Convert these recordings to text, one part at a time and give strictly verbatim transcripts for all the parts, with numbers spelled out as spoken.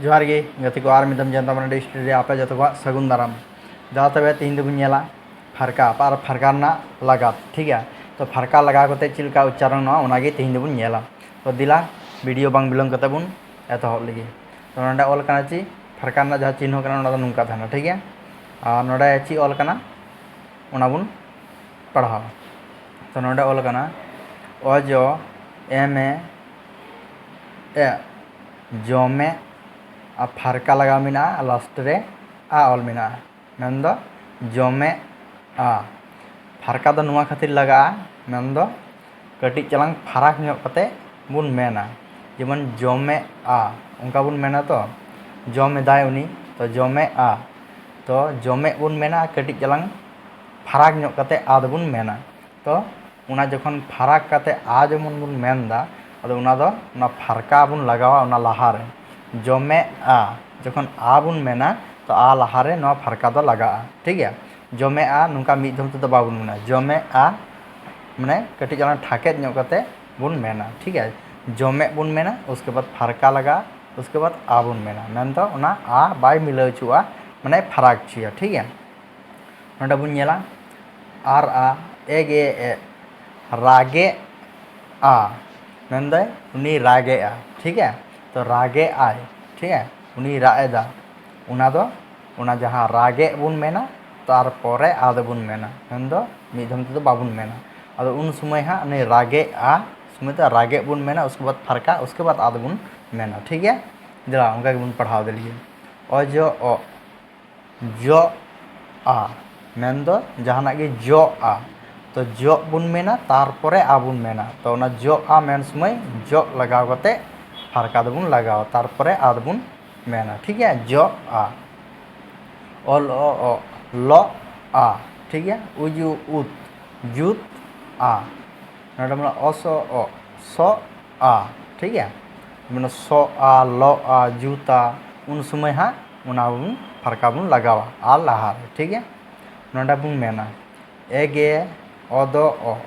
ᱡᱚᱦᱟᱨ ᱜᱮ ᱜᱟᱛᱮ ᱠᱚ, ᱟᱨ ᱢᱤᱫ ᱫᱷᱟᱣ ᱡᱚᱱᱛᱟ ᱢᱟᱨᱟᱱᱰᱤ ᱥᱴᱩᱰᱤᱭᱳ ᱨᱮ ᱟᱯᱮ ᱡᱚᱛᱚ ᱠᱚᱣᱟᱜ ᱥᱟᱹᱜᱩᱱ ᱫᱟᱨᱟᱢ᱾ ᱡᱟᱦᱟᱸ ᱛᱚᱵᱮ ᱛᱮᱦᱮᱧ ᱫᱚᱵᱚᱱ ᱧᱮᱞᱟ ᱯᱷᱟᱨᱠᱟ ᱟᱨ ᱯᱷᱟᱨᱠᱟ ᱨᱮᱱᱟᱜ ᱞᱟᱜᱟᱛ, ᱴᱷᱤᱠ ᱜᱮᱭᱟ᱾ ᱛᱚ ᱯᱷᱟᱨᱠᱟ ᱞᱟᱜᱟᱣ ᱠᱟᱛᱮ ᱪᱮᱫ ᱞᱮᱠᱟ ᱩᱪᱪᱟᱨᱚᱱᱚᱜᱼᱟ, ᱚᱱᱟᱜᱮ ᱛᱮᱦᱮᱧ ᱫᱚᱵᱚᱱ ᱧᱮᱞᱟ᱾ ᱛᱚ ᱫᱮᱞᱟ, ᱵᱷᱤᱰᱤᱭᱳ ᱵᱟᱝ ᱵᱤᱞᱚᱢ ᱠᱟᱛᱮ ᱵᱚᱱ ᱮᱛᱚᱦᱚᱵ ᱞᱮᱜᱮ᱾ ᱛᱚ ᱱᱚᱰᱮ ᱚᱞ ᱠᱟᱱᱟ ᱪᱮᱫ? ᱯᱷᱟᱨᱠᱟ ᱨᱮᱱᱟᱜ ᱡᱟᱦᱟᱸ ᱪᱤᱱᱦᱟᱹ ᱠᱟᱱᱟ, ᱚᱱᱟ ᱫᱚ ᱱᱚᱝᱠᱟ ᱛᱟᱦᱮᱱᱟ, ᱴᱷᱤᱠ ᱜᱮᱭᱟ᱾ ᱟᱨ ᱱᱚᱰᱮ ᱪᱮᱫ ᱚᱞ ᱠᱟᱱᱟ, ᱚᱱᱟ ᱵᱚᱱ ᱯᱟᱲᱦᱟᱣᱟ᱾ ᱛᱚ ᱱᱚᱰᱮ ᱚᱞ ᱠᱟᱱᱟ ᱚᱡᱚ ᱮᱢᱮ ᱮ ᱡᱚᱢᱮ, ᱟᱨ ᱯᱷᱟᱨᱠᱟ ᱞᱟᱜᱟᱣ ᱢᱮᱱᱟᱜᱼᱟ, ᱞᱟᱥᱴ ᱨᱮ ᱟ ᱚᱞ ᱢᱮᱱᱟᱜᱼᱟ, ᱢᱮᱱᱫᱚ ᱡᱚᱢᱮᱜᱼᱟ᱾ ᱯᱷᱟᱨᱠᱟ ᱫᱚ ᱱᱚᱣᱟ ᱠᱷᱟᱹᱛᱤᱨ ᱞᱟᱜᱟᱜᱼᱟ, ᱢᱮᱱᱫᱚ ᱠᱟᱹᱴᱤᱡ ᱪᱟᱞᱟᱝ ᱯᱷᱟᱨᱟᱠ ᱧᱚᱜ ᱠᱟᱛᱮ ᱵᱚᱱ ᱢᱮᱱᱟ᱾ ᱡᱮᱢᱚᱱ ᱡᱚᱢᱮᱜᱼᱟ, ᱚᱱᱠᱟ ᱵᱚᱱ ᱢᱮᱱᱟ ᱛᱚ, ᱡᱚᱢ ᱮᱫᱟᱭ ᱩᱱᱤ, ᱛᱚ ᱡᱚᱢᱮᱜᱼᱟ᱾ ᱛᱚ ᱡᱚᱢᱮᱜ ᱵᱚᱱ ᱢᱮᱱᱟ, ᱠᱟᱹᱴᱤᱡ ᱪᱟᱞᱟᱝ ᱯᱷᱟᱨᱟᱠ ᱧᱚᱜ ᱠᱟᱛᱮ ᱟ ᱫᱚᱵᱚᱱ ᱢᱮᱱᱟ᱾ ᱛᱚ ᱚᱱᱟ ᱡᱚᱠᱷᱚᱱ ᱯᱷᱟᱨᱟᱠ ᱠᱟᱛᱮ ᱟ ᱡᱮᱢᱚᱱ ᱵᱚᱱ ᱢᱮᱱ ᱮᱫᱟ, ᱟᱫᱚ ᱚᱱᱟ ᱫᱚ ᱚᱱᱟ ᱯᱷᱟᱨᱠᱟ ᱵᱚᱱ ᱞᱟᱜᱟᱣᱟ ᱚᱱᱟ ᱞᱟᱦᱟᱨᱮ᱾ ᱡᱚᱢᱮᱜᱼᱟ, ᱡᱚᱠᱷᱚᱱ ᱟ ᱵᱚᱱ ᱢᱮᱱᱟ, ᱛᱚ ᱟ ᱞᱟᱦᱟᱨᱮ ᱱᱚᱣᱟ ᱯᱷᱟᱨᱠᱟ ᱫᱚ ᱞᱟᱜᱟᱜᱼᱟ, ᱴᱷᱤᱠ ᱜᱮᱭᱟ᱾ ᱡᱚᱢᱮᱜᱼᱟ ᱱᱚᱝᱠᱟ ᱢᱤᱫ ᱫᱷᱚᱢ ᱛᱮᱫᱚ ᱵᱟᱵᱚᱱ ᱢᱮᱱᱟ, ᱡᱚᱢᱮᱜᱼᱟ ᱢᱟᱱᱮ ᱠᱟᱹᱴᱤᱡ ᱪᱟᱞᱟᱝ ᱴᱷᱟᱠᱮᱫ ᱧᱚᱜ ᱠᱟᱛᱮ ᱵᱚᱱ ᱢᱮᱱᱟ, ᱴᱷᱤᱠ ᱜᱮᱭᱟ᱾ ᱡᱚᱢᱮᱜ ᱵᱚᱱ ᱢᱮᱱᱟ, ᱩᱥᱠᱮ ᱵᱟᱫ ᱯᱷᱟᱨᱠᱟ ᱞᱟᱜᱟᱜᱼᱟ, ᱩᱥᱠᱮ ᱵᱟᱫ ᱟ ᱵᱚᱱ ᱢᱮᱱᱟ, ᱢᱮᱱᱫᱚ ᱚᱱᱟ ᱟ ᱵᱟᱭ ᱢᱤᱞᱟᱹᱣ ᱦᱚᱪᱚᱣᱟᱜᱼᱟ, ᱢᱟᱱᱮ ᱯᱷᱟᱨᱟᱠ ᱦᱚᱪᱚᱭᱟ, ᱴᱷᱤᱠ ᱜᱮᱭᱟ᱾ ᱱᱚᱰᱮ ᱵᱚᱱ ᱧᱮᱞᱟ ᱟᱨ ᱟ, ᱮ ᱜᱮ ᱮ, ᱨᱟᱜᱮ ᱟ, ᱢᱮᱱᱫᱟᱭ ᱩᱱᱤ ᱨᱟᱜᱮᱜᱼᱟ, ᱴᱷᱤᱠ ᱜᱮᱭᱟ᱾ ᱛᱚ ᱨᱟᱜᱮ ᱟᱭ, ᱴᱷᱤᱠ ᱜᱮᱭᱟ, ᱩᱱᱤ ᱨᱟᱜ ᱮᱫᱟ, ᱚᱱᱟ ᱫᱚ ᱚᱱᱟ ᱡᱟᱦᱟᱸ ᱨᱟᱜᱮᱜ ᱵᱚᱱ ᱢᱮᱱᱟ, ᱛᱟᱨᱯᱚᱨᱮ ᱟ ᱫᱚᱵᱚᱱ ᱢᱮᱱᱟ, ᱢᱮᱱᱫᱚ ᱢᱤᱫ ᱫᱷᱚᱢ ᱛᱮᱫᱚ ᱵᱟᱵᱚᱱ ᱢᱮᱱᱟ᱾ ᱟᱫᱚ ᱩᱱ ᱥᱚᱢᱚᱭ ᱦᱟᱸᱜ ᱩᱱᱤ ᱨᱟᱜᱮᱜᱼᱟ ᱥᱚᱢᱚᱭ ᱫᱚ ᱨᱟᱜᱮᱜ ᱵᱚᱱ ᱢᱮᱱᱟ, ᱩᱥᱠᱮ ᱵᱟᱫ ᱯᱷᱟᱨᱠᱟ, ᱩᱥᱠᱮ ᱵᱟᱫ ᱟ ᱫᱚᱵᱚᱱ ᱢᱮᱱᱟ, ᱴᱷᱤᱠ ᱜᱮᱭᱟ᱾ ᱫᱮᱞᱟ ᱚᱱᱠᱟ ᱜᱮᱵᱚᱱ ᱯᱟᱲᱦᱟᱣ ᱤᱫᱤ ᱞᱮᱜᱮ᱾ ᱚ ᱡᱚ ᱚ, ᱡᱚᱜᱼᱟ, ᱢᱮᱱᱫᱚ ᱡᱟᱦᱟᱱᱟᱜ ᱜᱮ ᱡᱚᱜᱼᱟ᱾ ᱛᱚ ᱡᱚᱜ ᱵᱚᱱ ᱢᱮᱱᱟ, ᱛᱟᱨᱯᱚᱨᱮ ᱟ ᱵᱚᱱ ᱢᱮᱱᱟ᱾ ᱛᱚ ᱚᱱᱟ ᱡᱚᱜᱼᱟ ᱢᱮᱱ ᱥᱚᱢᱚᱭ ᱡᱚᱜ ᱞᱟᱜᱟᱣ ᱠᱟᱛᱮ ᱯᱷᱟᱨᱠᱟ ᱫᱚᱵᱚᱱ ᱞᱟᱜᱟᱣᱟ, ᱛᱟᱨᱯᱚᱨᱮ ᱟ ᱫᱚᱵᱚᱱ ᱢᱮᱱᱟ, ᱴᱷᱤᱠ ᱜᱮᱭᱟ᱾ ᱡᱚᱜᱼᱟ, ᱚᱞ ᱚ ᱚ, ᱞᱚᱜᱼᱟ, ᱴᱷᱤᱠ ᱜᱮᱭᱟ᱾ ᱩᱡᱩ ᱩᱛ, ᱡᱩᱛᱼᱟ᱾ ᱱᱚᱰᱮ ᱢᱮᱱᱟᱜᱼᱟ ᱚᱥᱚ ᱚ, ᱥᱚᱜᱼᱟ, ᱴᱷᱤᱠ ᱜᱮᱭᱟ᱾ ᱢᱟᱱᱮ ᱥᱚᱜᱼᱟ, ᱞᱚᱜᱼᱟ, ᱡᱩᱛᱟ, ᱩᱱ ᱥᱚᱢᱚᱭ ᱦᱟᱸᱜ ᱚᱱᱟ ᱵᱚᱱ ᱯᱷᱟᱨᱠᱟ ᱵᱚᱱ ᱞᱟᱜᱟᱣᱟ ᱟᱨ ᱞᱟᱦᱟᱨᱮ, ᱴᱷᱤᱠ ᱜᱮᱭᱟ᱾ ᱱᱚᱰᱮ ᱵᱚᱱ ᱢᱮᱱᱟ ᱮᱜᱮ ᱚᱫᱚ ᱚ,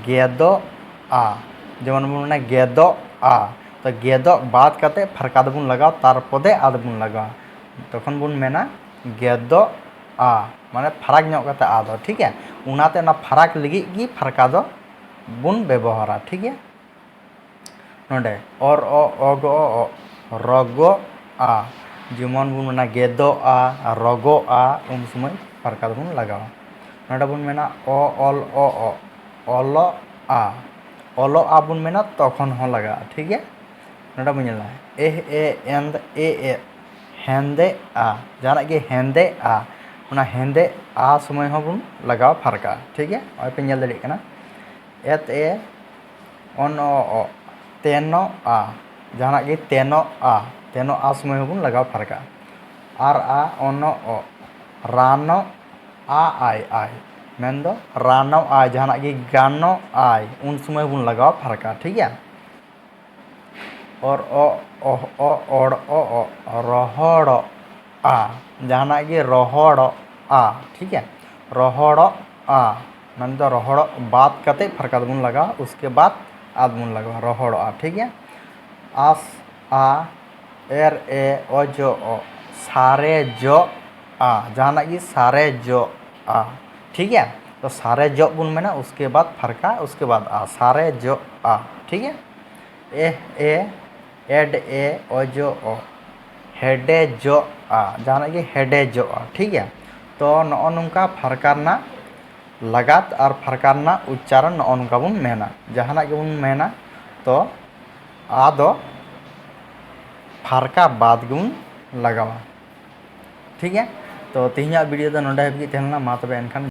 ᱜᱮᱫᱚᱜᱼᱟ᱾ ᱡᱮᱢᱚᱱ ᱵᱚᱱ ᱢᱮᱱᱟ ᱜᱮᱫᱚᱜᱼᱟ, ᱛᱚ ᱜᱮᱫᱚᱜ ᱵᱟᱫ ᱠᱟᱛᱮ ᱯᱷᱟᱨᱠᱟ ᱫᱚᱵᱚᱱ ᱞᱟᱜᱟᱣᱟ, ᱛᱟᱨᱯᱚᱨᱮ ᱟ ᱫᱚᱵᱚᱱ ᱞᱟᱜᱟᱣᱟ, ᱛᱚᱠᱷᱚᱱ ᱵᱚᱱ ᱢᱮᱱᱟ ᱜᱮᱫᱚᱜᱼᱟ, ᱢᱟᱱᱮ ᱯᱷᱟᱨᱟᱠ ᱧᱚᱜ ᱠᱟᱛᱮ ᱟ ᱫᱚ, ᱴᱷᱤᱠ ᱜᱮᱭᱟ᱾ ᱚᱱᱟᱛᱮ ᱚᱱᱟ ᱯᱷᱟᱨᱟᱠ ᱞᱟᱹᱜᱤᱫ ᱜᱮ ᱯᱷᱟᱨᱠᱟ ᱫᱚ ᱵᱚᱱ ᱵᱮᱵᱚᱦᱟᱨᱟ, ᱴᱷᱤᱠ ᱜᱮᱭᱟ᱾ ᱱᱚᱰᱮ ᱚᱨ ᱚ ᱚᱜ ᱚ ᱚ, ᱨᱚᱜᱚᱜᱼᱟ, ᱡᱮᱢᱚᱱ ᱵᱚᱱ ᱢᱮᱱᱟ ᱜᱮᱫᱚᱜᱼᱟ, ᱨᱚᱜᱚᱜᱼᱟ, ᱩᱱ ᱥᱚᱢᱚᱭ ᱯᱷᱟᱨᱠᱟ ᱫᱚᱵᱚᱱ ᱞᱟᱜᱟᱣᱟ᱾ ᱱᱚᱰᱮ ᱵᱚᱱ ᱢᱮᱱᱟ ᱚ ᱚᱞ ᱚ ᱚ, ᱚᱞᱚᱜᱼᱟ, ᱚᱞᱚᱜᱼᱟ ᱵᱚᱱ ᱢᱮᱱᱟ, ᱛᱚᱠᱷᱚᱱ ᱦᱚᱸ ᱞᱟᱜᱟᱜᱼᱟ, ᱴᱷᱤᱠ ᱜᱮᱭᱟ᱾ ᱱᱚᱰᱮ ᱵᱚᱱ ᱧᱮᱞᱟ ᱮᱦ ᱮ ᱮᱱᱫ ᱮ ᱮ, ᱦᱮᱸᱫᱮᱜᱼᱟ, ᱡᱟᱦᱟᱱᱟᱜ ᱜᱮ ᱦᱮᱸᱫᱮᱜᱼᱟ, ᱚᱱᱟ ᱦᱮᱸᱫᱮᱜᱼᱟ ᱥᱚᱢᱚᱭ ᱦᱚᱸᱵᱚᱱ ᱞᱟᱜᱟᱣᱟ ᱯᱷᱟᱨᱠᱟ, ᱴᱷᱤᱠ ᱜᱮᱭᱟ᱾ ᱱᱚᱜᱼᱚᱭ ᱯᱮ ᱧᱮᱞ ᱫᱟᱲᱮᱭᱟᱜ ᱠᱟᱱᱟ, ᱮᱛ ᱮ ᱚᱱ ᱚ ᱚ, ᱛᱮᱱᱚᱜᱼᱟ, ᱡᱟᱦᱟᱱᱟᱜ ᱜᱮ ᱛᱮᱱᱚᱜᱼᱟ, ᱛᱮᱱᱚᱜᱼᱟ ᱥᱚᱢᱚᱭ ᱦᱚᱸᱵᱚᱱ ᱞᱟᱜᱟᱣ ᱯᱷᱟᱨᱠᱟ᱾ ᱟᱨ ᱟ ᱚᱱᱚ ᱚ, ᱨᱟᱱᱚᱜ ᱟ ᱟᱭ ᱟᱭ, ᱢᱮᱱᱫᱚ ᱨᱟᱱᱚᱜ ᱟᱭ, ᱡᱟᱦᱟᱱᱟᱜ ᱜᱮ ᱜᱟᱱᱚᱜ ᱟᱭ, ᱩᱱ ᱥᱚᱢᱚᱭ ᱵᱚᱱ ᱞᱟᱜᱟᱣᱟ ᱯᱷᱟᱨᱠᱟ, ᱴᱷᱤᱠ ᱜᱮᱭᱟ᱾ ᱚᱨ ᱚ ᱚᱦ ᱚ ᱚᱲ ᱚ ᱚ, ᱨᱚᱦᱚᱲᱚᱜᱼᱟ, ᱡᱟᱦᱟᱱᱟᱜ ᱜᱮ ᱨᱚᱦᱚᱲᱚᱜᱼᱟ, ᱴᱷᱤᱠ ᱜᱮᱭᱟ᱾ ᱨᱚᱦᱚᱲᱚᱜᱼᱟ, ᱢᱮᱱᱫᱚ ᱨᱚᱦᱚᱲᱚᱜ ᱵᱟᱫ ᱠᱟᱛᱮ ᱯᱷᱟᱨᱠᱟ ᱫᱚᱵᱚᱱ ᱞᱟᱜᱟᱣᱟ, ᱩᱥᱠᱮ ᱵᱟᱫ ᱟ ᱫᱚᱵᱚᱱ ᱞᱟᱜᱟᱣᱟ, ᱨᱚᱦᱚᱲᱚᱜᱼᱟ, ᱴᱷᱤᱠ ᱜᱮᱭᱟ᱾ ᱟᱥ ᱟ ᱮᱨ ᱮ ᱚᱡᱚᱜ ᱚ, ᱥᱟᱨᱮᱡᱚᱜᱼᱟ, ᱡᱟᱦᱟᱱᱟᱜ ᱜᱮ ᱥᱟᱨᱮᱡᱚᱜᱼᱟ, ᱴᱷᱤᱠ ᱜᱮᱭᱟ᱾ ᱛᱚ ᱥᱟᱨᱮᱡᱚᱜ ᱵᱚᱱ ᱢᱮᱱᱟ, ᱩᱥᱠᱮ ᱵᱟᱫ ᱯᱷᱟᱨᱠᱟ, ᱩᱥᱠᱮ ᱵᱟᱫ ᱟ, ᱥᱟᱨᱮᱡᱚᱜᱼᱟ, ᱴᱷᱤᱠ ᱜᱮᱭᱟ᱾ ᱮᱦ ᱮ ᱮᱰ ᱮ ᱚᱡᱚ ᱚ, ᱦᱮᱰᱮᱡᱚᱜᱼᱟ, ᱡᱟᱦᱟᱱᱟᱜ ᱜᱮ ᱦᱮᱰᱮᱡᱚᱜᱼᱟ, ᱴᱷᱤᱠ ᱜᱮᱭᱟ᱾ ᱛᱚ ᱱᱚᱜᱼᱚ ᱱᱚᱝᱠᱟ ᱯᱷᱟᱨᱠᱟ ᱨᱮᱱᱟᱜ ᱞᱟᱜᱟᱛ ᱟᱨ ᱯᱷᱟᱨᱠᱟ ᱨᱮᱱᱟᱜ ᱩᱪᱪᱟᱨᱚᱱ ᱱᱚᱜᱼᱚ ᱱᱚᱝᱠᱟ ᱵᱚᱱ ᱢᱮᱱᱟ, ᱡᱟᱦᱟᱱᱟᱜ ᱜᱮᱵᱚᱱ ᱢᱮᱱᱟ, ᱛᱚ ᱟ ᱫᱚ ᱯᱷᱟᱨᱠᱟ ᱵᱟᱫ ᱜᱮᱵᱚᱱ ᱞᱟᱜᱟᱣᱟ, ᱴᱷᱤᱠ ᱜᱮᱭᱟ᱾ ᱛᱚ ᱛᱮᱦᱮᱧᱟᱜ ᱵᱷᱤᱰᱤᱭᱳ ᱫᱚ ᱱᱚᱰᱮ ᱦᱟᱹᱵᱤᱡ ᱜᱮ ᱛᱟᱦᱮᱸ ᱞᱮᱱᱟ᱾ ᱢᱟ ᱛᱚᱵᱮ ᱮᱱᱠᱷᱟᱱ